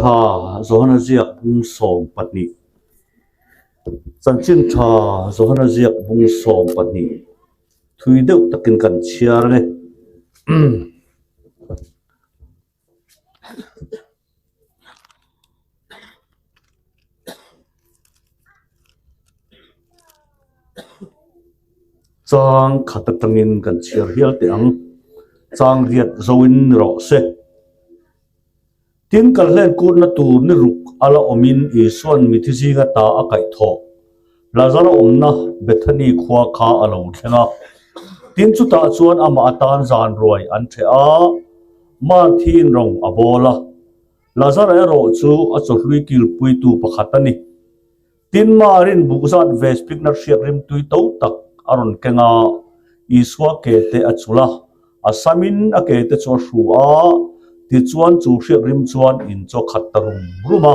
Tha Johana ziak bung 12 Chanchin Tha Johana ziak bung 12 thui deuh takin kan chhiar ang e. Chang khat atangin kan chhiar hial teh ang. Chang riat zoin ni rawh se. Tin, kan hlen kutna tur ni ruk a la awmin Isua'n mithi zinga ta a kaih thawh. Lazara awmna Bethany khua kha a lo thleng a. Tin, chutah chuan amah atan zan ruai an ṭheh a, Marthi'n rawng a bawl a. Lazara erawh chu a chawhlui kilpuitu pakhat a ni. Tin, Marin buk zat ve spikna hriak rimtui to tak a rawn keng a, Isua ke te a chul a, a samin a ke te chu a hru a, tichuan chu hriak rim chuan in chu a khat ta rum rum a.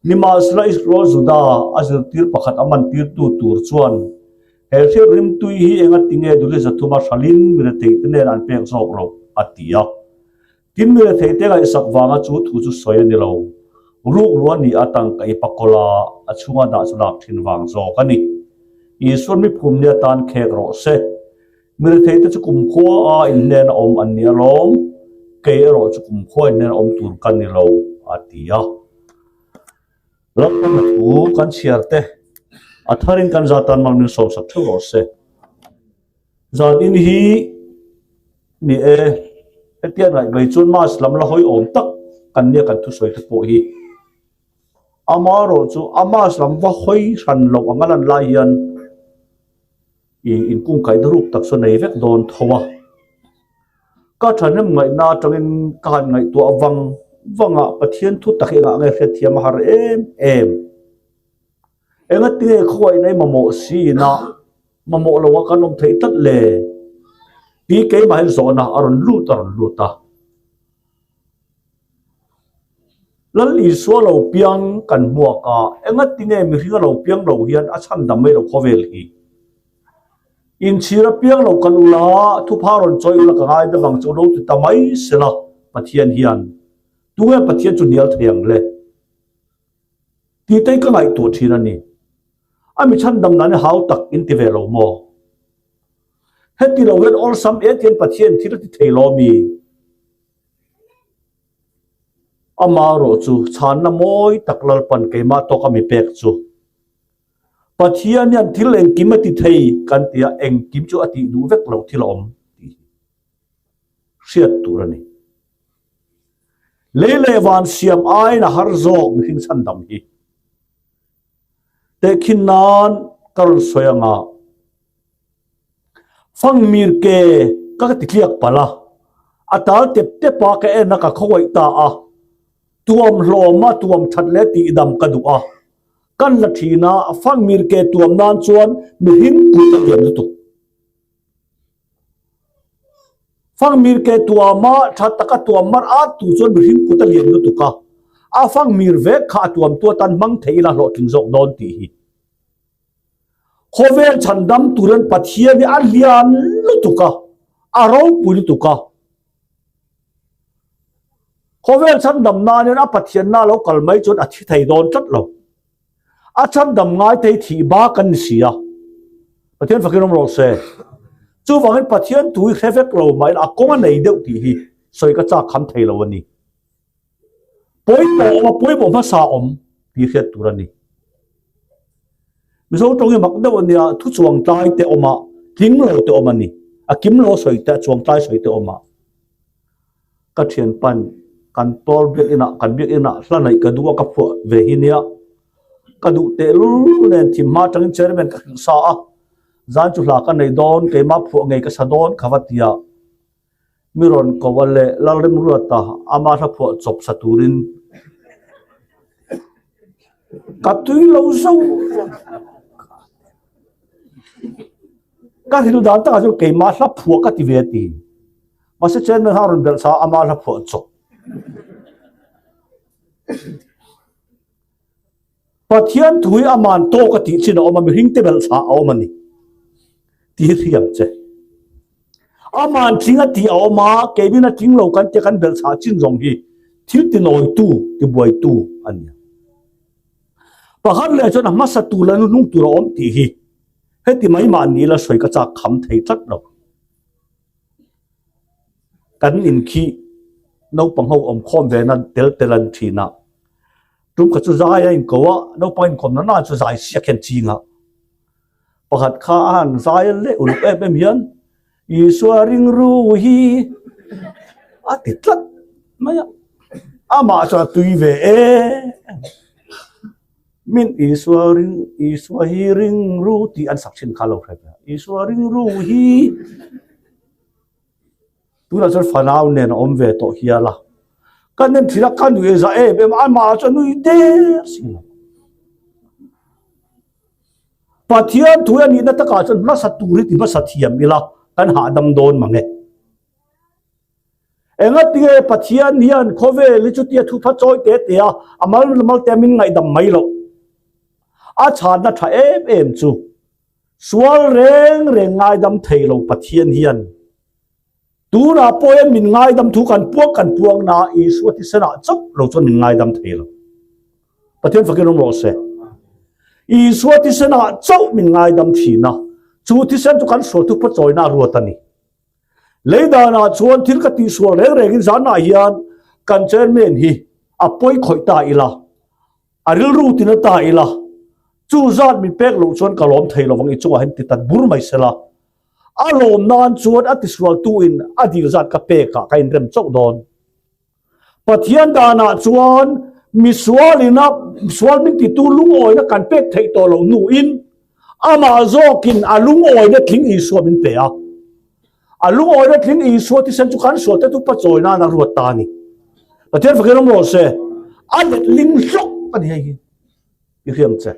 Nimahsela Israel Juda a zirtir pakhat a mantirtu tur chuan he hriak rimtui hi engatinge duli zathuma hralin mi retheihte nen an pek zawk loh a ti a. Tin mi retheihte ngaihsak vanga chu thu chu sawi a ni lo. Rukru a nih a tangka i pakawlh a, a chhunga dah chu lak thin vang zawk a ni. Isuan mi phumni atan khek rawh se. Mi retheihte chu kumkhua a inhnen a awm an ni alawm, kei erawh chu kumkhua inhnen a awm tur ka ni lo, a ti a. Lalpan a thu kan chhiar te a tharin kan zatan mal min sawmsak theuh rawh se. Zan in hi ni e, hetiang ngaih mai chuan mass lam la hawi awm tak kan nia kan thusawi te pawh hi. Amaherawhchu a mass lam va hawi hran loh anga lan lai hian i inkungkaihna ruk tak chu a nei vek dawn tho a. Ka thahnem ngaihna atangin ka han ngaihtuah vang vang a, Pathian thu tak hi engah nge hriatthiam a har em em. Engatinge khawngaihna i mamawh siin a mamawh lo a kan awm theih tlat le? Tih keimahin zawhna a rawn lut a rawn lut a. Lal Isua lo piang kan hmuak a, engatinge mihring a lo piang lo hian a chhan dam mai lo khawvel hi? Inchhir a piang lo kan ula, thupha rawn chawi ula ka ngai deuh ang chu lo ti ta mai sela Pathian hian tunge Pathian chu hnial thei ang le? Tih te ka ngaihtuah thin a ni. A mi chhandam nan i hau tak in ti ve lo maw? Heti lo hian awlsam et hian Pathian thil a ti thei lo mi? Ama erawh chu chhanna mawi tak Lalpan keimah tawka mi pek chu. Pathian hian thil engkim a ti thei kan ti a, engkim chu a tih duh vek loh thil a awm tih hi hriat tur a ni. Lei leh van siam aiin a har zawk mihring chhandam hi. Tehkhin nan ka rawn sawi anga Fangmir ke ka ti tliak palh a, a tal tep tep a ka en a ka khawngaih ta a, tuam hlawm a tuam that leh tihdam ka duh a, kan la thin a, Fangmir ke tuam nan chuan mihring kut a lian lutuk. Fangmir ke tuama tha taka tuam mar at tu chuan mihring kut a lian lutuk a, a fangmir vek kha a tuamtu atan hmang thei ila hlawhtling zawk dawn tih hi. Khawvel chhandam turin Pathian hi a lian lutuk a, a ropui lutuk a. Khawvel chhandam nan hian a Pathianna lo kal mai chuan a thi thei dawn tlat lo. A chhandam ngai thei thih bak an ni si a. Pathian fakin awm rawh se. Chuvangin Pathian thu hi hre vek lo mahin a kawng a nei deuh tih hi sawi ka chak kham thei lo a ni. Pawimawh awm a, pawimawh hmasa awm tih hriat tur a ni. Mizo tawng hi mak deuh a nia, thu chuang tlai te awm a, tling lo te awm a ni. A kim lo sawi te, a chuang tlai sawi te awm a. Ka thianpan kan pawl biakinah, kan biakinah hla naih ka duh a, ka phuah ve hi nia. Ka duh tehlul nen thim hma atangin chairman ka hrilh sa a, zan chu hla ka nei dawn, keimah phuah ngei ka sa dawn kha va ti a. Mi rawn ko a leh Lalremruata ama hla phuah chawp sa turin ka tui lo zo ka hrilh dan takah chuan keimah hla phuah ka ti ve a ti. Mahse chairman kha a rawn belh sa a ama hla phuah chawp. Pathian thu hi aman tawk a tih chin a awm a, mihring te belh chhah a awm a ni tih hi hriam che. Aman tling a tih a awm a, keinin a tling lo kan tia kan belh chhah chin zawng hi Thil tinawitu, tibuaitu a ni. Pakhat leh chuan a hmasa tur leh hnuhnung tur a awm tih hi heti mai mahni la sawi ka chak kham thei tlat lo. Kan inkhih naupang ho awm khawm ve na tel tel an thin a, tum kha chu zai a inko a, naupang inkawm na na chu zai siak hian ching a, pakhat kha a han zai leh uluk em em hian Isua ringru hi a ti tlat mai a, amah chuan a tui ve em min Isua ring Isua hi ringru tih an sak thin kha lo hre ve a, Isua ringru hi tunah chuan fanau nen a awm ve tawh hial a, ka nem thin a ka nui za em em a, amah chuan nui der si lo. Pathian thu a nihna takah chuan hmasa tur hi ti hmasa thiam ila kan hahdam dawn mang e. Engatinge Pathian hian khawvel hi chutia thupha chawi te te a, a mal mal te min ngaihdam mai loh. A chhanna tha em em chu sual reng reng ngaidam thei lo Pathian hian Tunah pawh hian min ngaidam thu kan puang kan puang na Isua thisenah chauh lo chuan min ngaidam thei lo. Pathian fakin awm rawh se. Isua thisenah chauh min ngaidam thin a, chu thisen chu kan sual thu pawchawina a ruat a ni. Lei danah chuan thil ka tihsual reng rengin zanah hian kan chairman hi a pawi khawih ta ila, a rilru tina ta ila, chu zat min pek loh chuan ka lawm thei lovang i chungah hian ti tat bur mai sela. A lawm nan chuan a tisualtuin a dil zat ka pekah ka inrem chauh dawn. Pathian danah chuan misualina sual min titu lungawina kan pek theih tawh loh hnuin amah zawkin a lungawina tling Isua min pe a. A lungawina tling Isua thisen chu kan sualte chu pachawi nan a ruat ta a ni. Pathian fakin awm rawh se, a letling hlawk a ni hei hi. I hriam che.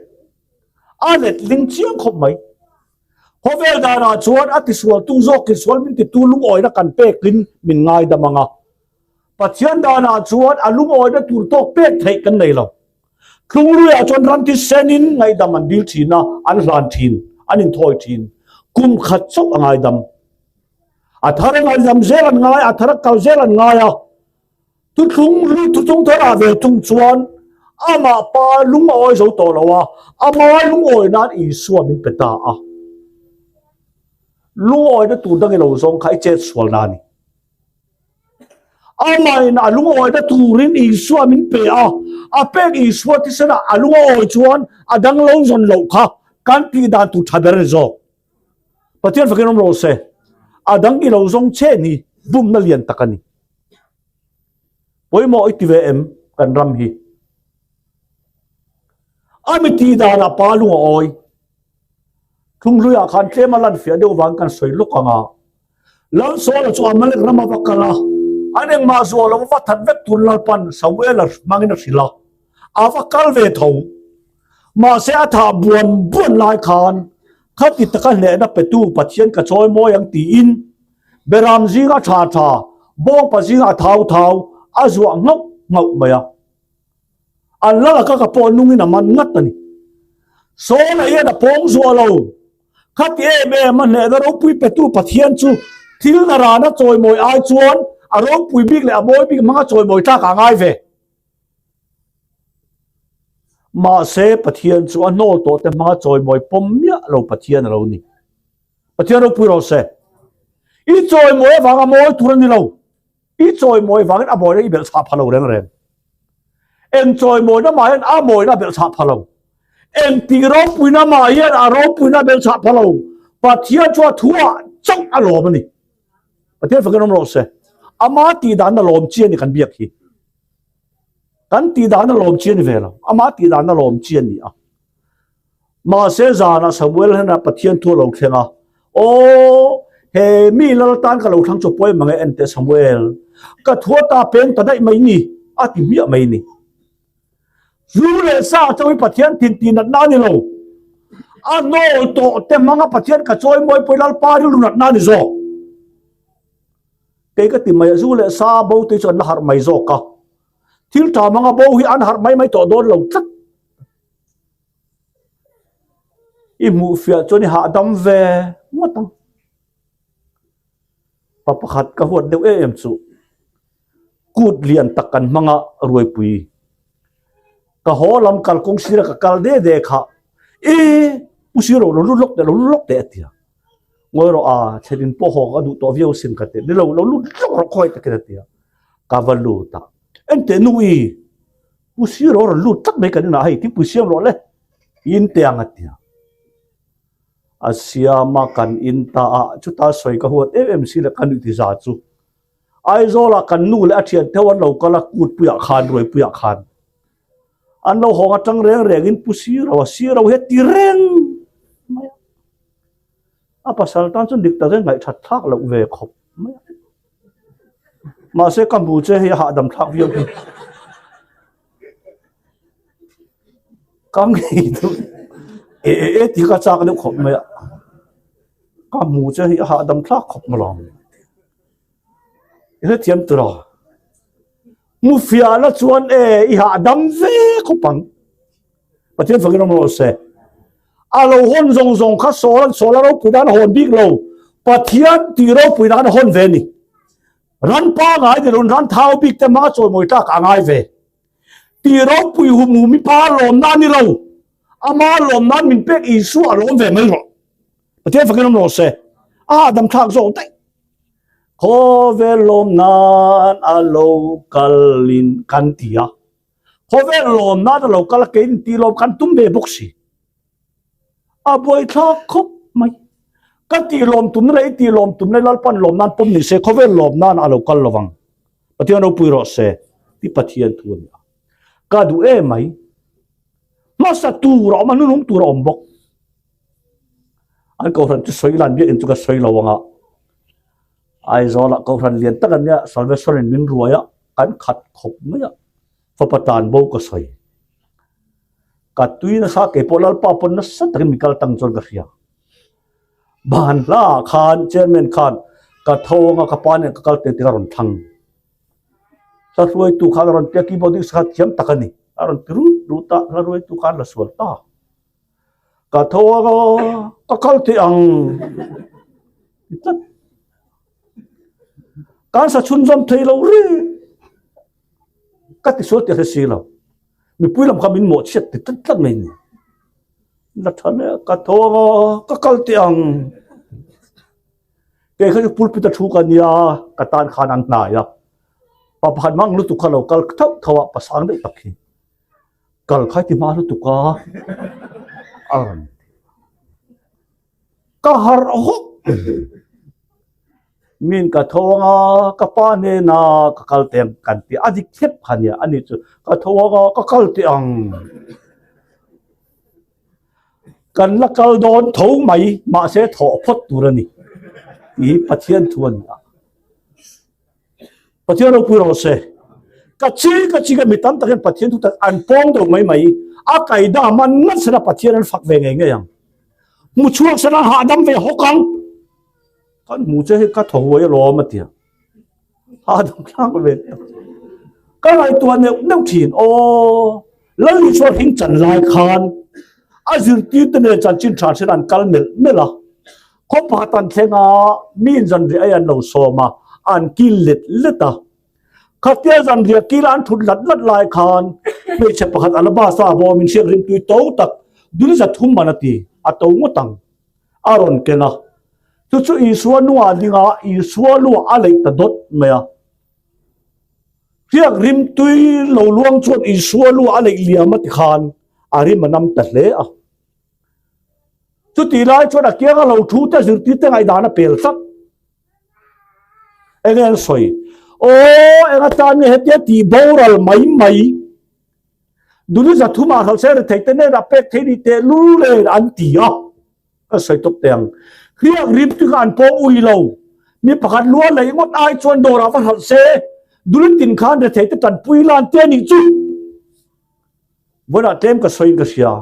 A letling chiang khawp mai. Khawvel danah chuan a tisualtu zawkin sual min titu lungawina kan pekin min ngaidam ang a. Pathian danah chuan a lungawina tur tawk pek theih kan nei lo. Thlungluiah chuan ram thisenin ngaihdam an dil thin a, an hlan thin, an inthawi thin. Kum khat chauh a ngaidam. A thar a ngaihdam zel an ngai, a thar a kal zel an ngai a. Thuthlung hlui thuthlung thar ah ve thung chuan amah pa lung a awi zo tawh lo a, ama lungawi nan Isua min pe ta a. Lungawina tur dang i lo zawng kha i chet sual na a ni. Amahin a lungawina turin Isua min pe a, a pek Isua thisen ah a lungawi chuan a dang lo zawn loh kha kan tih dan tur tha ber a ni zawk. Pathian fakin awm rawh se, a dang i lo zawng che ni bumna lian tak a ni. Pawimawh i ti ve em kan ram hi? A mi tih danah pa lung a awi. Thlunghluiah khan tlem a lan fiah deuh vang kan sawi lawk ang a. Lalsawla chu Amalek ram a va kal a, an engmah zuah lo va that vek tur Lalpan Samuela hmangin a hrilh a, a va kal ve tho. Mahse a thah buan buan lai khan khati taka hnehna petu Pathian ka chawi mawi ang tiin Beram zinga tha tha, bawngpa zinga thau thau a zuah nghauh nghauh mai a. An lal a ka ka pawh nungin a man ngat a ni. Sawla hian a pawng zuah lo. Khati em em a hnehna ropui petu Pathian chu thil na rana chawimawi ai chuan a ropui bik leh a mawi bik hmanga chawimawi tlak a ngai ve. Mahse Pathian chu a hnawl tawh te hmanga chawimawi pawm miah lo Pathian a lo ni. Pathian ropui rawh se. I chawimawi avanga mawi tur a ni lo. I chawimawi vangin a mawina i belh chhah pha lo reng reng. Eng chawimawina mah hian a mawina a belh chhah pha lo. Eng tih ropuina mah hian a ropuina a belh chhah pha lo. Pathian chu a thuah chauh a lawm a ni. Pathian fakin awm rawh se. Ama tih dan a lawm chi a ni kan biak hi. Kan tih dan a lawm chi a ni ve lo. Ama tih dan a lawm chi a ni a. Mahse zanah Samuel hnenah Pathian thu a lo thleng a, Aw, he mi lal tan ka lo thlang chu pawi mang e, enteh Samuel, ka thu ata peng ta daih mai ni, a ti hmiah mai ni. Zu leh sa chauh hi Pathian thin tih natna a ni lo. A nawl tawh te hmanga Pathian ka chawi mawi pawi Lalpa rilru natna a ni zawk. Kei ka ti mai a, zu leh sa bo te chu an la harh mai zawk a. Thil tha hmanga bo hi an harh mai mai tawh dawn lo tlat. I hmuh fiah chuan i hahdam ve ngawt ang. Pa pakhat ka huat deuh em em chu. Kut lian tak kan hmang a Ruaipui. Ka haw lam kalkawng sira ka kal de de kha e Pu Siro lo lut lawk teh lo lut lawk teh a ti a. Ngawi rawh a, thlenin pawh haw ka duh tawh viau sin ka ti. Ni lo, lo lut lawk rawh khawi takin a ti a. Ka va lut a. Enteh nu i, Pu Siro rawn lut tlat mai kan inah hei thingpui siam rawh le in teh ang a ti a. A siam a kan in ta a, chuta sawi ka huat em em si le ka nuih ti za chu. Aizawlah kan nu leh a thian theuh an lo kal a, kutpuiah khan, ruaipuiah khan. An lo hawng atang reng rengin Pu Siro a, Siro hi a ti reng mai a. A pasal tan chuan dik takin ngaihthat thlak loh ve khawp mai a. Mahse ka hmu che hei a hahdam thlak viau hi. Ka ngei deuh e e e tih ka chak deuh khawp mai a. Ka hmu che hi a hahdam thlak khawp mai lo. I hrethiam tur a. Hmu fiah la chuan e i hahdam ve khawp ang. Pathian fakin awm rawh se. A lo hawn zawng zawng kha sawl an sawl a ropui nan a hawn bik lo. Pathian tih ropui nan a hawn ve a ni. Ran pangai ni loin ran thau bik te hmanga chawimawi tlak a ngai ve. Tih ropui hum hum hi pa lawm nan ni lo. Ama lawm nan min pek Isua a lawm ve mai rawh. Pathian fakin awm rawh se. A hahdam thlak zawk daih. Khawvel lawm nan a lo kalin kan ti a. Khawvel lawm nan a lo kal a kein tih lawm kan tum ve bawk si. A buaithlak khawp mai. Ka tih lawm tumna leh i tih lawm tumna Lalpan lawm nan pawm ni se khawvel lawm nan a lo kal lo vang. Pathian ropui rawh se ti Pathian thu a ni a. Ka duh em mai. Hmasa tur a awm a, hnunung tur a awm bawk. An kohhran chu sawi lan biakinn chu ka sawi lo ang a. Aizawlah kohhran lian tak an nia, Salvation in min ruai a, kan khat khawp mai a, fapa tan bo ka sawi. Ka tui nasa kei pawh Lalpa pawn nasa takin min kal tang chuan ka hria. Ban hla ah khan chairman khan ka tho anga ka pa nen ka kal teh tih a rawn thlang. Hla hruaitu khan a rawn tia keyboardist kha thiam tak a ni. A rawn ti rut rut a, hla hruaitu khan la sual ta. Ka tho anga ka kal teh ang ti tlat. Kan sa chhunzawm thei lo reng. Ka ti sual teh hre si lo. Mipui lam kha min mawhchhiat ti tlat tlat mai ni. La tha hle ka tho anga ka kal teh ang. Kei kha chu pulpit a thu ka nia ka tan khan an hnai a. Pa pakhat mang lutuk kha lo kal thauh thauh a pasang deuh tak hi. Kal khai ti hma lutuk a a rawn ti. Ka harh hawk. Min ka tho anga ka pa hnena ka kal teh ang kan ti a dik thlep kha nia ani chu ka tho anga ka kal teh ang. Kan la kal dawn tho mai mahse thawh phawt tur a ni tih hi Pathian thu a ni a. Pathian ropui rawh se. Ka chi ka chi ka mi tam takin Pathian thu tak an pawng deuh mai mai. A kaida man ngat sela Pathian an fak ve ngei ngei ang. Hmu chhuak sela hahdam ve hawk ang. Kan hmu che hi ka thaw huai alawm a tia. Hahdam thlak ve tak. Ka ngaihtuah neuh neuh thin. Aw Lal Isua hring chan lai khan a zirtirte nen chanchin tha hriat an kal melh melh a. Khaw pakhat an thleng a, miin zanriah ei an lo sawm a, an kil let let a. Khatia zanriah kila an thut lat lat lai khan hmeichhe pakhat alabasta bawmin hriak rimtui to tak dul za thum man a ti, a to ngawt ang a rawn ken a. Chu chu Isua nungah dingah Isua luah a leih ta dawt mai a. Hriak rimtui lo luang chuan Isua luah a leih liam a ti khan a rim a nam ta hle a. Chutih lai chuan a kianga lo thu te zirtir te ngaihdan a pel tlat. Enge an sawi? Aw, eng atan nge hetia tih boral mai mai? Duli zathumah hralhse rethei te hnenah pek thei ni teh lul nen an ti a. Ka sawi tawp teh ang. Hriak rim chu kha an pawng ui lo. Mi pakhat lua lei ngawt ai chuan dawrah va hralh se, duli tin khan rethei te tanpui lan te anih chu. Vawiinah tlem ka sawiin ka hria.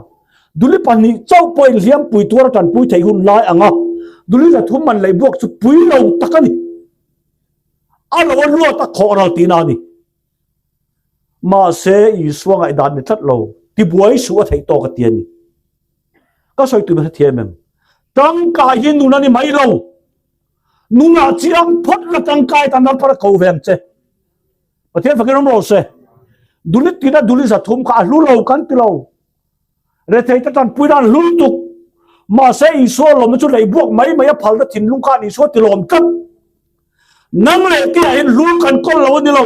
Duli pahnih chauh pawhin hliampui tuar a tanpui theih hun lai ang a, duli zathum man lei buak chu pui lo tak a ni. A lo a luat a khawh ral tihna a ni. Mahse, Isua ngaihdan ni tlat lo, tibuai suh a theih tawk a ti a ni. Ka sawi tur hrethiam em? Tangkai hi nun a ni mai lo. Nunah chiang phawt la tangkai tan lalpa a ko ve ang che. Pathian fakin awm rawh se. Duli tina duli 300 kha a hlu lo kan ti lo. Rethei te tanpui nan hlu lutuk. Mahse Isua lawmna chu lei buak mai mai a phalna thinlung khan Isua ti lawm tlat. Nang leh tihah hian hlu kan kawl lo a ni lo.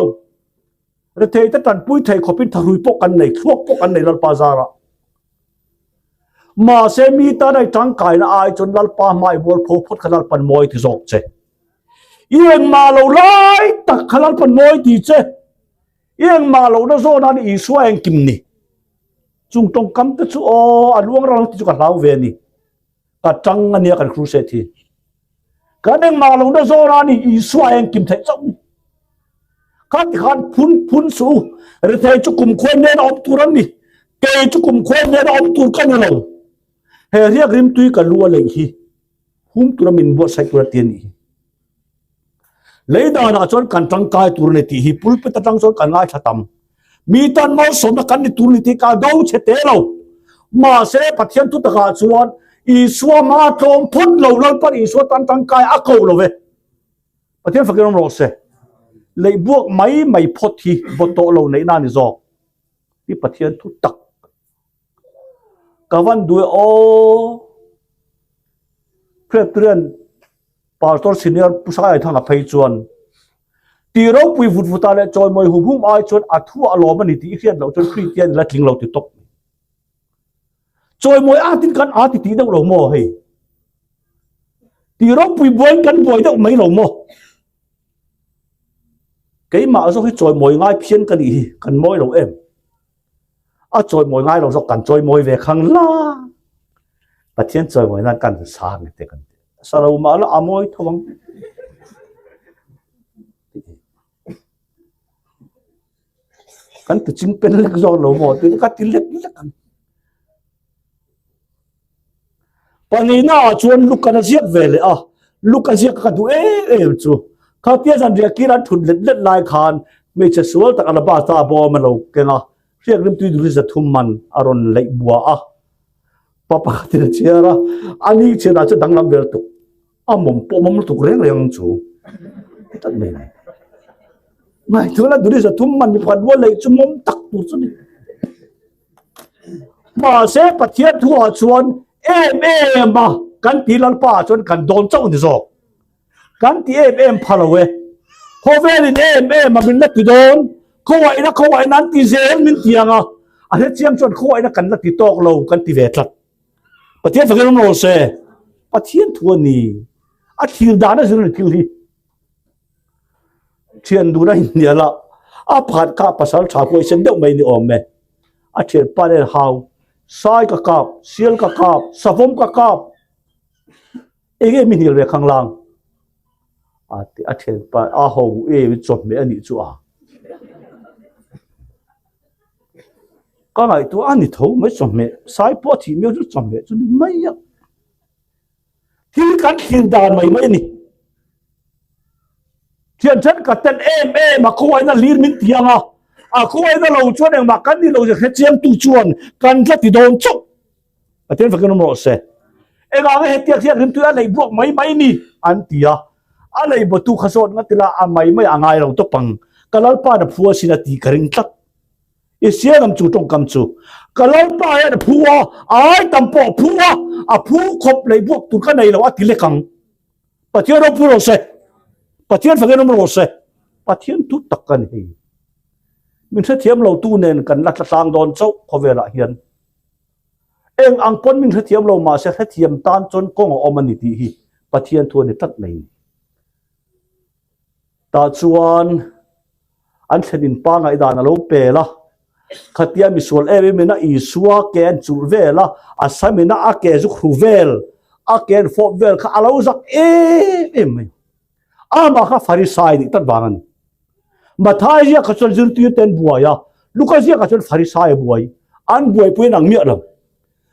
Rethei te tanpui thei khawpin thahrui pawh kan nei, thluak pawh kan nei Lalpa zarah. Mahse mi tan ai tangkaina ai chuan Lalpa hmai mual pho phawt kha Lalpan mawi ti zawk che. I engmah lo lai tak kha Lalpan mawi ti che. I engmah lohna zawn a ni Isua engkim ni. Chung tawngkam te chu aw a luang ral ang ti chu ka hlau ve a ni. Ka tang a nia kan crusade hi. Kan engmah lohna zawn a ni Isua engkim theih chauh ni. Kha ti khan phun phun suh u. Rethei chu kumkhua nen a awm tur an ni. Kei chu kumkhua nen a awm tur ka ni lo. He riak rimtui ka lu a leih hi hum tura min buatsaih tur a ti a nih hi. Lei danah chuan kan tangkai tur a ni tih hi pulpit atang chuan kan ngaithla tam. Mi tan malsawmna kan ni tur a ni tih ka do chhe te lo. Mahse Pathian thu takah chuan Isua hma tlawm phawt lo Lalpan Isua tan tangkai a ko lo ve. Pathian fakin awm rawh se. Lei buak mai mai phawt hi vaw tawh lo neihna a ni zawk. Hi Pathian thu tak. Ka van duh e aw. Presbyterian Pastor Senior Pu Saiaithanga phei chuan ti ropui vut vuta leh chawimawi hum hum ai chuan a thu a lawm a ni tih i hriat loh chuan Kristian la tling lo ti tawp. Chawimawi a tin kan a ti tih deuh lo maw hei? Ti ropui buaiin kan buai deuh mai lo maw? Keimah zawk hi chawimawi ngai phian ka nih hi, kan mawi lo em? A chawimawi ngai lo zawk kan chawimawi ve khang la. Pathian chawimawi nan kan sa nge te kan ti. Sa lo mah la a mawi tho ang. Kan ti ching pen lek zawk lo maw ti ka ti lek lek ang. Pahnihna ah chuan Luke an a ziak ve leh a, Luke a ziak ka duh em em chu. Khatia zanriah kir an thut let let lai khan hmeichhe sual tak alabasta bawm a lo keng a, hriak rimtui duri 300 man a rawn leih bua a. Pa pakhatin a chhiar a, a ni chhiatah chuan danglam vel tuk, a mawm pawh mawm lutuk reng reng ang chu. Tlat mai ni. Ngaihtuahna duri 300 man mi pakhat rual leih chu mawm tak tur chu ni. Mahse Pathian thuah chuan em em a kan ti Lalpa ah chuan kan dawn chauh ni zawk. Kan ti em em pha lo e. Khawvelin em em a min la ti dawn, khawaihna khawaihna an ti zel min ti ang a, a hrechiang chuan khawaihna kan la ti tawk lo kan ti ve tlat. Pathian fakin awm rawh se. Pathian thu a ni. A thlir dan a zir a ni thil hi. Thian dun a inhnial a, a pakhat kha pasal tha huaisen deuh mai ni awm e. A thianpa nen hau, sai ka kap, sial ka kap, savawm ka kap, eng em i hnial ve khang lang? A ti a thianpa a ho em i chawhmeh a nih chu a. Ka ngaihtuah a ni tho mai chawhmeh, sai pawh a thih miau chu chawhmeh chu ni mai a. Thil kan thlir dan mai mai a ni. Thian then ka tel em em a khawaina hlir min ti ang a, a khawaina lo chuan engmah kan ni lo zia hrechiangtu chuan kan tla ti dawn chauh. Pathian fakin awm rawh se. Engah nge hetiang hian rimtui a lei buak mai mai ni an ti a, a lei bawtu kha zawt ngat ila a mai mai a ngai lo tawp ang, ka Lalpa'n a phu asin a ti ka ring tlat. I siam ang chu tawngkam chu. Ka Lalpa hian a phu a, a ai tam pawh a phu a, a phu khawp lei buak tur ka nei lo a ti lek ang. Pathian ropui rawh se. Pathian fakin awm rawh se. Pathian thu tak ka ni hei. Min hrethiam lo tu nen kan la tlatlang dawn chauh khawvelah hian. Eng ang pawn min hrethiam lo mahse hrethiam tan chuan kawng a awm a ni tih hi Pathian thu a ni tlat mai ni. Tah chuan an thlen in pa ngaihdan a lo pel a, khatia misual em em in a Isua ke an chulh vel a, a sam in a a ke zu hru vel, a ke an fawp vel kha a lo zak em em mai. Amah kha Farisai nih tlat vang a ni. Mathai ziakah chuan zirtir te an buai a, Luka ziakah chuan Farisai a buai. An buaipui an ang miah lo.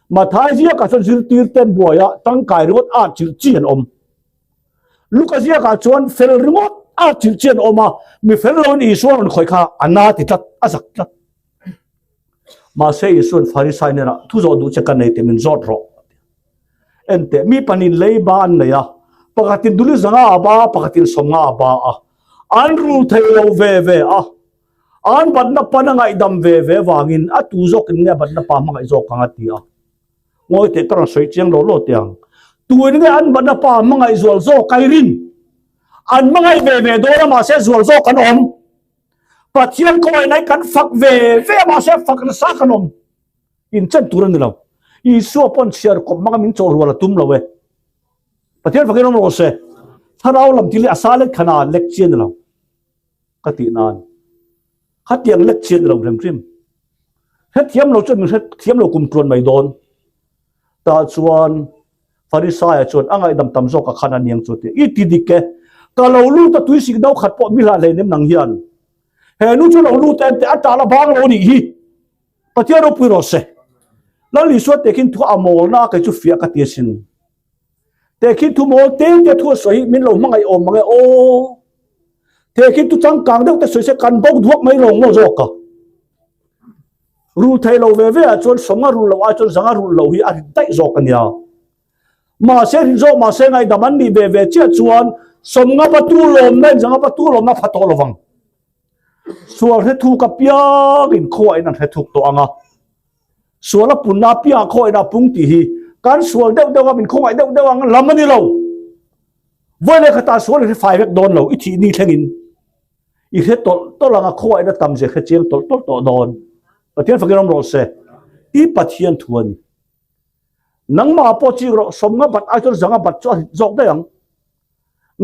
Mathai ziakah chuan zirtir te an buai a, tangkai ringawt a chilh chi an awm. Luka ziakah chuan fel ringawt a chilh chian awm a, mi fel loin Isua rawn khawih kha a na ti tlat, a zak tlat. Mahse Isua'n Farisai hnenah, Thu zawh duh che ka nei tih min zawt rawh. Enteh, mi pahnihin leiba an nei a, pakhatin duli 500 a ba a, pakhatin 50 a ba a. An rul thei lo ve ve a. An batna pan a ngaihdam ve ve vangin a tu zawkin nge batna pa hmangaih zawk ang a ti a. Ngawi teh ka rawn sawi chiang lo lo teh ang. Tuin nge an batna pa hmangaih zual zawk kai rin? An hmangaih ve ve dawn a mahse zual zawk an awm. Pathian kawngaihnai kan fak ve ve a mahse fak nasa kan awm. Inchen tur a ni lo. Isua pawn chhiar kawp hmanga min chawh rual a tum lo e. Pathian fakin awm rawh se. Thlarau lam thil hi a sa lek khan a lek chi a ni lo ka tih nan. Khatiang lek chi a ni lo hrim hrim. Hrethiam lo chuan min hrethiam lo kum tluan mai dawn. Tah chuan Farisaia chuan a ngaihdam tam zawk a khan a niang chu a ti. I ti dik e. Ka lo lut a tuisik no khat pawh mi hlah hleinem nang hian. He nu chu lo lut en teh a tah la bang lo nih hi. Pathian ropui rawh se. Lal Isua tehkhin thu a mawlna a kei chu fiah ka ti asin. Tehkhin thu mawl te te thu a sawi hi min lo hmangaih awm mang e aw. Tehkhin thu changkang deuh te sawi se kan bo duak mai lawng maw zawk a. Rul thei lo ve ve ah chuan sawng a rul loh ai chuan zang a rul loh hi a rit daih zawk a nia. Mahse rit zawk mahse ngaihdam an nih ve ve chiah chuan sawmnga patu lawmna in zanga patu lawmna a pha tawh lovang. Sual hre thuk apiangin khuain an hre thuk tawh ang a, sual a punna apiangah khuain a pung tih hi kan sual deuh deuh a, min khawngaih deuh deuh ang lam a ni lo. Vawi leh khatah sual i hre fai vek dawn lo, i thih ni thlengin i hre tawlh tawlh ang a, khuain a tam zia hre chiang tawlh tawlh tawh dawn. Pathian fakin awm rawh se. I Pathian thu a ni. Nangmah pawh chik rawh, sawmnga bat ai chuan zanga bat chu a hlit zawk daih ang.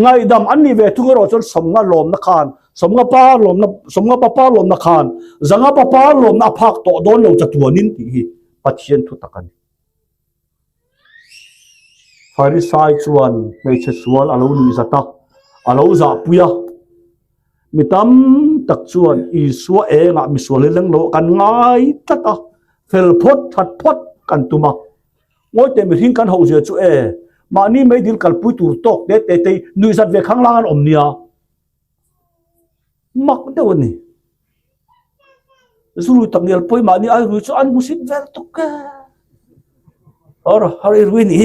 Ngaihdam an nih ve thung erawh chuan sawmnga lawmna khan, sawmnga pa lawmna, sawmnga papa lawmna khan, zanga papa lawmna a phak tawh dawn lo chatuanin tih hi Pathian thu tak a ni. Farisai chuan hmeichhe sual a lo nuih zat a, a lo zahpui a. Mi tam tak chuan Isua engah misual hi leng lo kan ngai tlat a, fel phawt, that phawt kan tum a. Ngawi teh mihring kan hoh zia chu e, mahni meidil kalpui tur tawk te te te nuihzat ve khanglang an awm nia. Mak deuh a ni. Zurui tak ngial pawi mahni ai rui chu an hmusit vel tuk e. Har har i rui ni.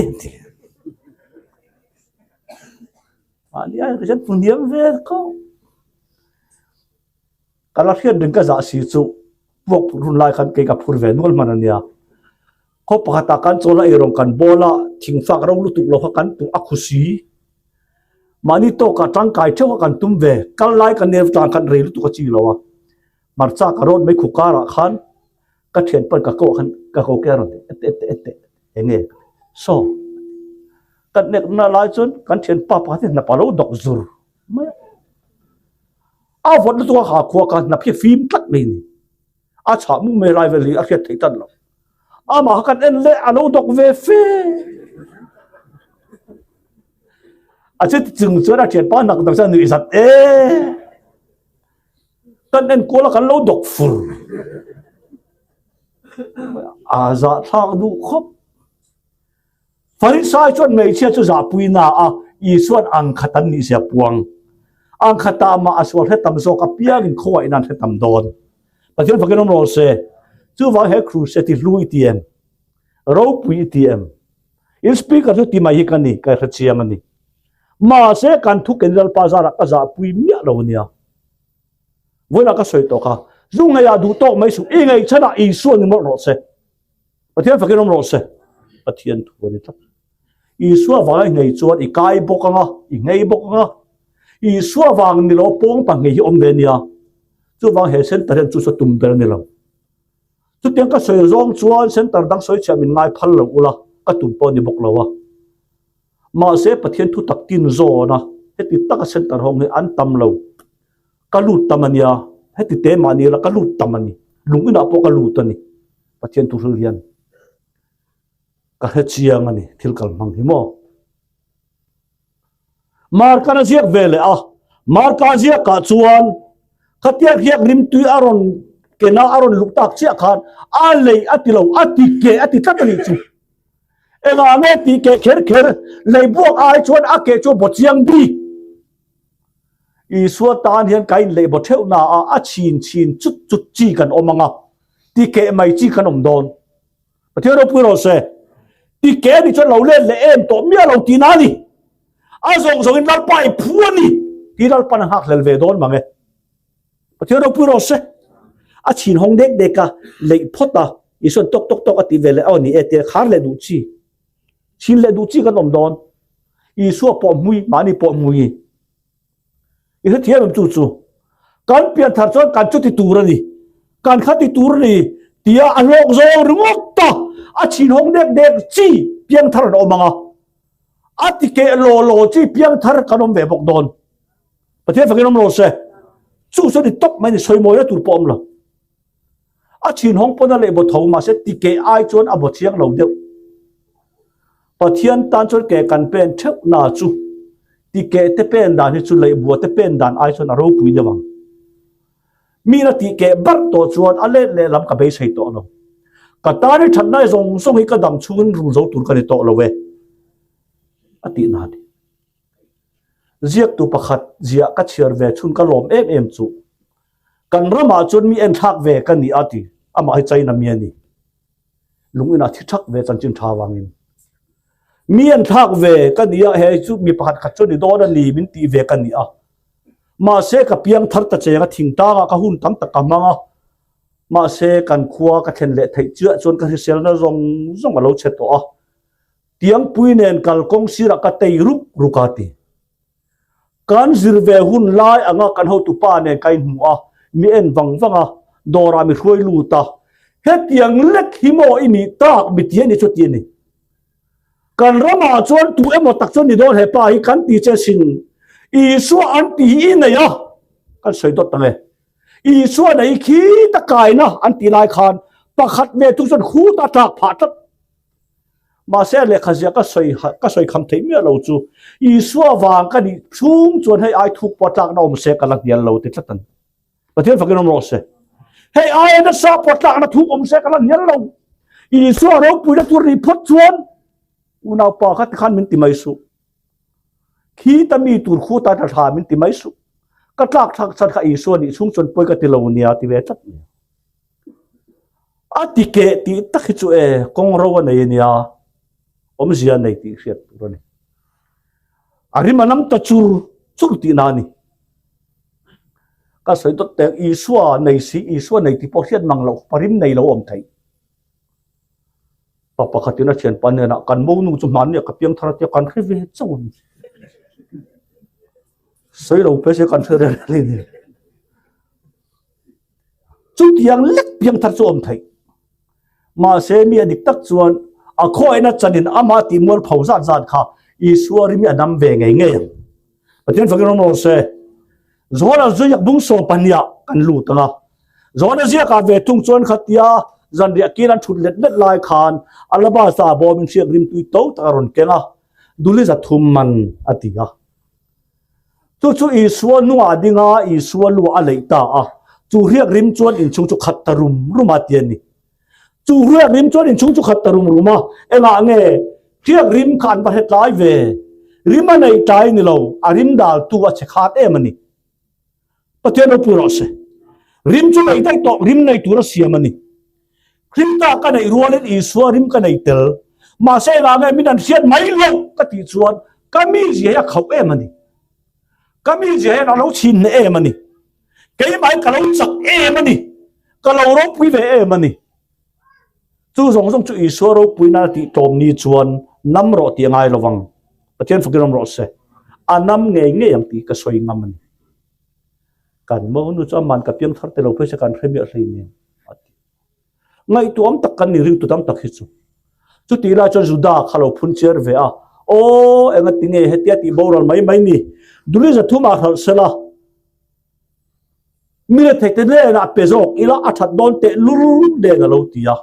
Mahni ai rui chuan hmu vel ko. Ka la hriat reng ka zah si chu puak phur hun lai khan kei ka phur ve nual hman a nia. Khaw pakhatah kan chawl a eirawng kan bawl a, thingfak ro lutuk lo kha kan tuh a khu si. Mahni tawkah tangkai theuh kha kan tum ve, kal lai ka ner tlang khan rei lutuk a chi lo a. Hmarcha ka rawt mai khu karah khan ka thianpan ka ko ah khan ka ko ke a rawn ti et et et et eng nge saw kan nek na lai chuan kan thianpa pakhat hi hnap a lo dawk zur mai a. A vawt lutuk a ha khua ka hnap hi fim tlat mai a ni. A chhah mu mai lai vel hi a hriat theih tlat lo. Amah kha kan en leh a lo dawk ve fe. A che chung chuan a thianpa nak dang chuan a nuih zat e. Kan en kual a kan lo dawk fur. A zahthlak duh khawp. Farisai chuan hmeichhia chu zahpui na a, Isua'n ang khat an nih zia puang. Ang khatah mah a sual hre tam zawk apiangin khawngaihna an hre tam dawn. Pathian fakin awm rawh se. Chuvang he crusade hi hlu i ti em? Ropui i ti em? In speaker chu ti mai hi ka ni, ka hre chiang a ni. Mahse kan thu ken Lalpa zarah ka zahpui miah lo nia. Vawiinah ka sawi tawh kha, zu ngeiah duh tawk mai suh, i ngaihchhanah Isua ni mawlh rawh se. Pathian fakin awm rawh se. Pathian thu a ni tlat. Isua vanga i nghei chuan i kai bawk ang a, i nghei bawk ang a. Isua vang ni lo pawng pa nghei hi awm ve nia. Chuvang he center hian chu chu tum ber a ni lo. Chutiang ka sawi zawng chuan center dang sawi chhiah min ngai phal lo ula, ka tum pawh a ni bawk lo a. Mahse Pathian thu tak tin zawn a, heti taka center hawng hi an tam lo. Ka lut tam a nia, heti te mah ni la ka lut tam a ni. Lung inah pawh ka lut a ni. Pathian thu hril hian ka hre chiang a ni thil kal hmang hi maw. Markan a ziak ve leh a, Marka ziakah chuan khatia hiak rimtui a rawn kena a rawn luh tak chiah khan a lei a ti lo, a ti keh a ti tlat a nih chu. Engah nge tih keh kher kher, lei buak ai chuan a keh chu a baw chiang bik. Isua tan hian ka inleih baw theuh na a, a chhin chhin chut chut chi kan awm ang a, ti keh mai chi kan awm dawn. Pathian ropui rawh se. Ti keh anih chuan lo let leh em tawh miah lo tihna a ni. A zawng zawngin Lalpa i phu a ni tih Lalpa'n a nghakhlel ve dawn mang e. Pathian ropui rawh se. A chhin hawng dek dek a, leih phawt a, Isua'n tawk tawk tawk a tih veleh aw ni e tia khar leh duh chi. Chhin leh duh chi kan awm dawn. Isua pawh hmui, mahni pawh hmui. I hrethiam em chu chu? Kan pian thar chuan kan chuti tur a ni, kan kha ti tur a ni tia a hlawk zawng ringawt a, a chhin hawng dek dek chi piang thar an awm ang a, a ti keh law law chi piang thar kan awm ve bawk dawn. Pathian fakin awm lo se, chu chu ni tawp mai ni, sawimawina tur pawh awm lo. A chhin hawng pawn a leh baw tho mahse ti keh ai chuan a baw chiang lo deuh. Pathian tan chuan ke kan pen theuh na chu ti keh te pen dan hi chu lehbua te pen dan ai chuan a ropui deuh ang. Mi na tih keh barh tawh chuan a let leh lam ka beisei tawh lo. Ka tan i thatnai zawng zawng hi ka dam chhungin rul zo tur ka ni tawh lo e a tih na a ni. Ziaktu pakhat ziah ka chhiar ve chhun ka lawm em em chu. Kan ramah chuan mi enthlak ve ka ni a ti, amah hi China mi a ni. Lung inah thi thak ve chanchin tha vangin. Mi enthlak ve ka ni a, hei chu mi pakhat khat chu ni dawn a ni min tih ve ka ni a. Mahse ka piang thar ta cheng a, thingtangah ka hun tam tak ka hmang a. Mahse kan khua ka thlen leh theih chiah chuan ka hriselna zawng zawng a lo chhe tawh a. Tiangpui nen kalkawng sirah ka tei ruk ruk a ti. Kan zir ve hun lai anga kan hotupa nen ka inhmu a, mi en vang vang a, dawrah mi hruai lut a. Hetiang lek hi maw i nih tak mi ti a ni chu ti a ni. Kan ramah chuan tu emaw tak chuan ni dawn he pa hi kan ti che sin. Isua an ti hi i nei a, kan sawi dawt ang e. Isua nei khi ta kaina an ti lai khan pakhat ve thung chuan khut a tlak phah tlat. Mahse lehkha zia ka sawi ka sawi kham theih miah lo chu Isua vang ka nih chhung chuan hei ai thuk pawh tlakna awm se ka la hnial lo ti tlat a ni. Pathian fakin awm rawh se. Hei aia nasa pawh tlakna thuk awm se ka la hnial lo. Isua ropuina tur nih phawt chuan unaupa kha tikhan min ti mai suh. Khi ta mi tur khu ta tha tha min ti mai suh. Ka tlak thlak chhan kha Isua nih chhung chuan pawi ka ti lo nia ti ve tlat nia. A ti keh tih tak hi chu e kawng ro a nei a nia, awmzia a nei tih hriat tur a ni. A rim a nam ta chur chur tihna a ni. Ka sawi dawt teh Isua nei si, Isua nei tih pawh hriat mang loh khawpa rim nei lo awm theih. Pa pakhatin a thianpa hnenah kan monu chu hmanni ah ka piang thar a tia kan hre ve chauh a ni. Sawi lo pe se kan hre reng a ni. Chutiang lek piang thar chu awm theih. Mahse mi a dik tak chuan a khawiahna chanin amah tih mual pho zat zat kha Isua rim hi a dam ve ngei ngei ang. Pathian fakin awm rawh se. Johana ziak bung 12 ah kan lut ang a. Johana ziakah ve thung chuan khatia zanriah kil an thut let let lai khan alabasta bawmin hriak rim tui to tak a rawn keng a, duli 300 man a ti a. Chu chu Isua hnungah a ding a, Isua luah a leih ta a. Chu hriak rim chuan inchhung chu khat ta rum rum a ti a ni. Chu hriak rim chuan inchhung chu khat ta rum rum a, engah nge hriak rim kha an va hre tlai ve? Rim a nei tlai ni lo, a rim daltu a che khat em a ni. Pathian ropui rawh se. Rim chu nei daih tawh, rim nei tur a siam a ni. Krista ka neih rualin Isua rim ka nei tel. Mahse engah nge min an hriat mai loh ka tih chuan ka mizia hi a khauh em a ni. Ka mizia hian a lo chhin hneh em a ni. Keimah hi ka lo chak em a ni. Ka lo ropui ve em a ni. Chu zawng zawng chu Isua ropui nana tih tlawm ni chuan nam rawh tih a ngai lo vang. Pathian fakin awm rawh se. A nam ngei ngei ang tih ka sawi ngam a ni. Kan monu chu aman ka piang thar te lo phei se kan hre miah hleinem a ti. Ngaihtuah tak kan ni ringtu tam tak hi chu. Chutih lai chuan Juda kha lo phun chiar ve a, Aw, engati nge hetia tih boral mai mai ni? Duli 300 ah hralh sela, mi rethei te hnenah pe zawk ila a that dawn teh lul nen a lo ti a.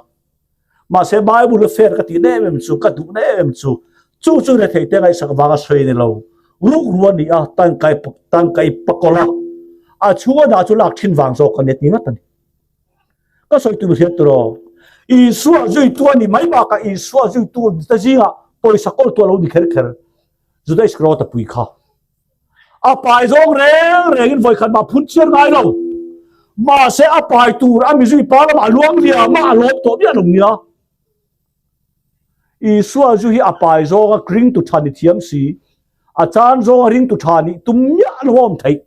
Mahse Bible a fair ka tih na em em chu, ka duh na em em chu, chu chu rethei te ngaihsak vanga sawi a ni lo. Rukru a ni a, tangkai tangkai pakawlh a, a chhunga dah chu lak thin vang zawk a ni a ti ngat a ni. Ka sawi tur hriat tur aw. Isua zuitu a ni mai bakah Isua zuitu te zingah pawisa kawltu a lo ni kher kher. Juda Iskariota pui kha. A pai zawng reng rengin vawikhat mah phun chiar ngai lo. Mahse a pai tur a mizui pa lamah a luang liam a, a lawm tawh miah lo nia. Isua zu hi a pai zawnga ringtu tha ni thiam si, a chan zawnga ringtu tha nih tum miah lo a awm theih.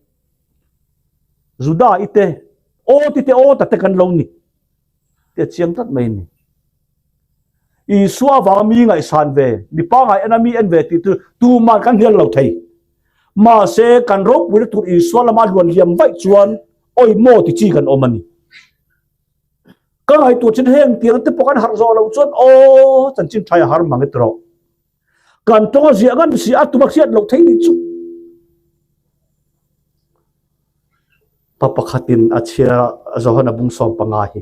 Juda i te Aw ti te aw ta te kan lo ni. Ti a chiang tlat mai a ni. Isua avanga mi ngaihsan ve, mi pangai ena mi en ve tih chu tuman kan hnial lo thei. Mahse, kan ropuina tur Isua lama luan liam vaih chuan awi maw ti chi kan awm a ni. Ka ngaihtuah chin heng tiang te pawh kan harh zawh loh chuan aw chanchin tha a har mang e tawh. Kan tawng a ziah ngan si a tuma hriat loh thei nih chu. Pa pakhatin a chhiar a Johana bung 15 hi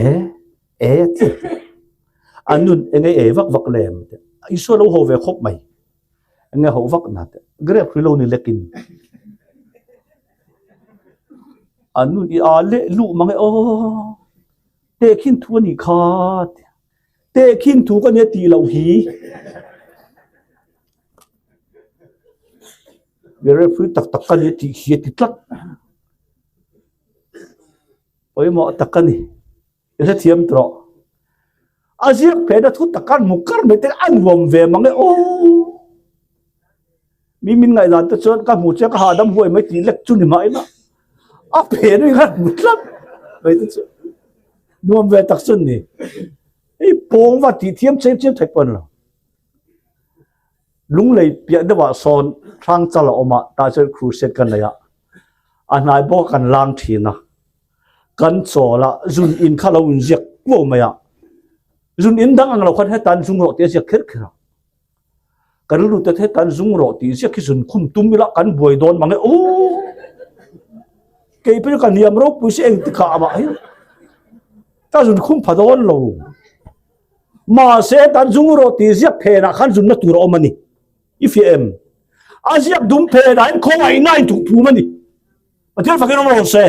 e e a ti. A nun enge e vak vak lem te. Isua lo ho ve khawp mai. Enge ho vak na te. Grep hrui lo ni lekin. A nun i a leh luh mang e aw. Tehkhin thu a nih kha ti. Tehkhin thu ka nia tih loh hi. Referee tak tak ka nia tih hi a ti tlat. Pawimawh tak a ni. I hrethiam tawh. A ziak phena thu tak an hmu kar mai te a nuam ve mang e aw. Mi min ngaihdan te chuan ka hmu che ka hahdam huai mai tih lek chu ni mah ila a phen hi khan hmu tlat mai te chu nuam ve tak chu ni. Hei pawng va tih thiam chem chem theih pawh a ni lo. Lunglei piah deuhah sawn Hrangchal a awm a, tah chuan crusade ka nei a, a hnai bawk a kan lang thin a, kan chawl a, zun in kha lo inziak kuau mai a, zun in dang ang lo khan hetan zung rawh tih a ziak kher kher a. Ka rilru te the kan zung rawh tih ziak hi zun khum tum ila kan buai dawn mang e aw. Kei pawh ka hniam ropui si engti kha amah hi ka zun khum pha dawn lo. Mahse kan zung rawh tih ziak phenah khan zunna tur a awm a ni. I fiah em? A ziak dum phenah hian khawngaihna in thuh phum a ni. Pathian fakin awm rawh se.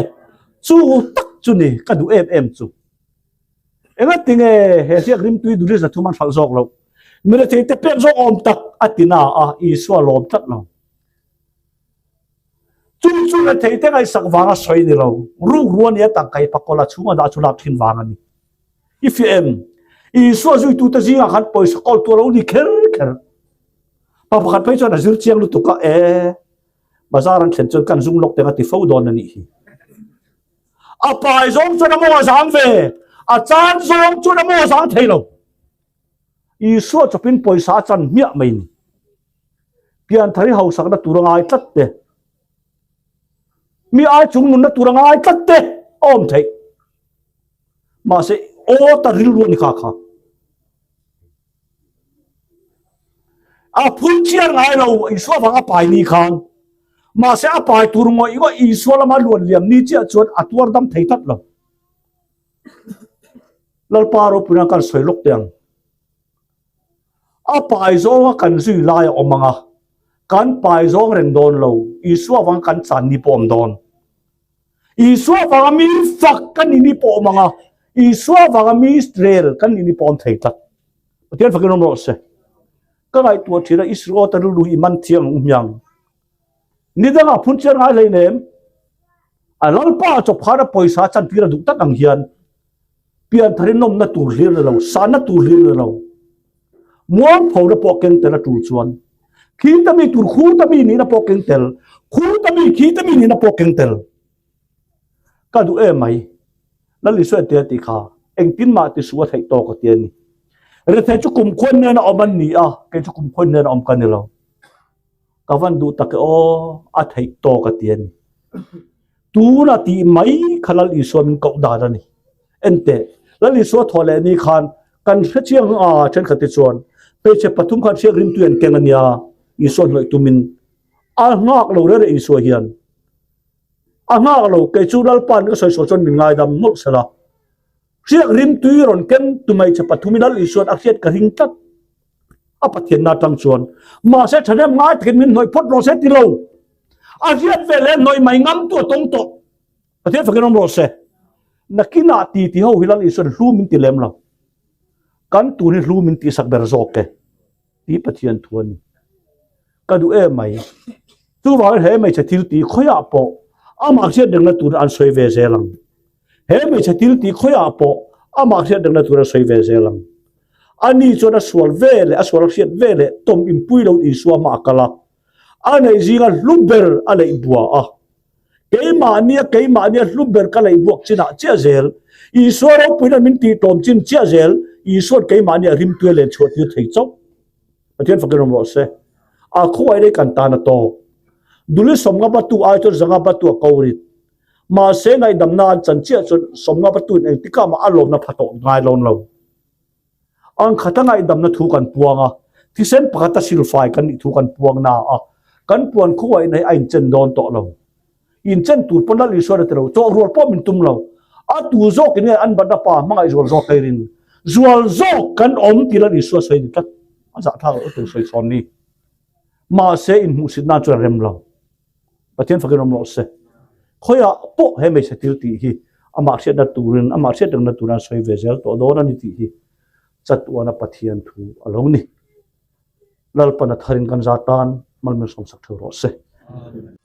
Chu tak chu ni ka duh em em chu. Engati nge he hriak rimtui duli 300 an hralh zawk loh? Mi rethei te pek zawk awm tak a ti na a, Isua lawm tlat lo. Chu chu rethei te ngaihsak vanga sawi ni lo, rukru a nia tangka i pakawla chhunga dah chu lak thin vang a ni. I fiah em? Isua zuitute zingah khan pawisa kawltu a lo ni kher kher. Pa pakhat phei chuan a zir chiang lutuk a, E, bazar an thlen chuan kan zung lawk teng a ti fo dawn a nih hi. A pai zawng chuan a maw a zang ve, a chan zawng chuan a maw a zang thei lo. Isua chawpin pawisa a chan hmiah mai ni. Pianthari hausakna tur a ngai tlat te, mi ai chung nunna tur a ngai tlat te a awm theih. Mahse, aw ta rilru a ni kha kha. A phun chiar ngai lo Isua vang a pai ni khan. Mahse a pai tur ngawih ngawih Isua lama luan liam ni chiah chuan a tuar dam thei tlat lo. Lalpa ropuina kan sawi lawk teh ang. A pai zawnga kan zui lai a awm ang a, kan pai zawng reng dawn lo, Isua vanga kan chan ni pawh a awm dawn. Isua vanga mi fak kan ni ni pawh awm ang a, Isua vanga mi rel kan ni ni pawh awm thei tlat. Pathian fakin awm rawh se. Ka ngaihtuah thin a, Israel ta rilru hi i man thiang ang u hmiang. Ni dangah phun chiar ngai hlei nem. A Lalpa chawp khan a pawisa chantir a duh tak ang hian pianthar in nawmna tur hlir ni lo, sanna tur hlir ni lo. Mualphona pawh keng tel a tul chuan khi ta mi tur khu ta mi nihna pawh keng tel, khu ta mi khi ta mi nihna pawh keng tel. Ka duh em mai. Lal Isua tia tih kha engtin mah ti suh a theih tawk a ti a ni. Rethei chu kumkhuan nena awm an ni a, kei chu kumkhuan nena awm ka ni lo. Ka van duh tak e aw, a theih tawk a ti a ni. Tuna tih mai kha Lal Isua min koh dan a ni. Enteh, Lal Isua thawh leh ni khan kan hre chiang a, thenkhat te chuan hmeichhe pathum khan hriak rimtui an keng a nia, Isua hnawih tumin a nghak lo rere Isua hian. A nghak lo, kei chu Lalpa'n ka sawi sual chuan min ngaidam mawlh sela. Hriak rimtui rawn keng tu hmeichhe pathumin Lal Isua'n a hriat ka ring tlat. A Pathianna atang chuan mahse thahnem ngai takin min hnawih phawt rawh se ti lo. A hriat ve leh hnawih mai ngam tu a tawng tawh. Pathian fakin awm rawh se. Nakinah ti ti ho hi Lal Isua'n hlu min ti lem lo. Kan tun hi hlu min tihsak ber zawk e ti Pathian thu a ni. Ka duh em mai. Chuvangin he hmeichhe thil tih khawiah pawh amah hriat rengna tur an sawi ve zel ang. He hmeichhe thil tih khawiah pawh amah hriat rengna tur an sawi ve zel ang. Ani chuan a sual ve leh a sual a hriat ve leh tawm inpui lo Isua hma a kal a, a neih zinga hlu ber a leih bua a. Keimahnia keimahnia hlu ber ka lei buak chinah chiah zel. Isua ropuina min tihtlawm chin chiah zel. Isua'n keimahnia rimtui a len chhuah tir thei chauh. Pathian fakin awm rawh se. A khuai rei kan tan a tawk. Duli sawmnga batu ai chuan zanga batu a ko rit. Mahse ngaihdamna an chan chiah chuan sawmnga batuin engtikah mah a lawmna pha tawh ngai lawn lo. Ang khata ngaihdamna thu kan puang a, thisen pakhata silfai kan nih thu kan puang na a, kan puan khuaina hi a inchen dawn tawh lo. Inchen tur pawn Lal Isuan a ti lo, chawhrual pawh min tum lo. A tu zawkin nge an batna pa hmangaih zual zawk kei rin? Zual zawk kan awm ti Lal Isua sawi ni tlat. A zahthlak loh tur sawi chhawn ni. Mahse inhmuhsit nan chuan rem lo. Pathian fakin awm rawh se. Khawiah pawh he hmeichhe thil tih hi amah hriatna turin, amah hriat rengna turin an sawi ve zel tawh dawn a ni tih hi chatuana Pathian thu a lo ni. Lalpan a tharin kan za tan malmin sawmsak theuh rawh se. Amen.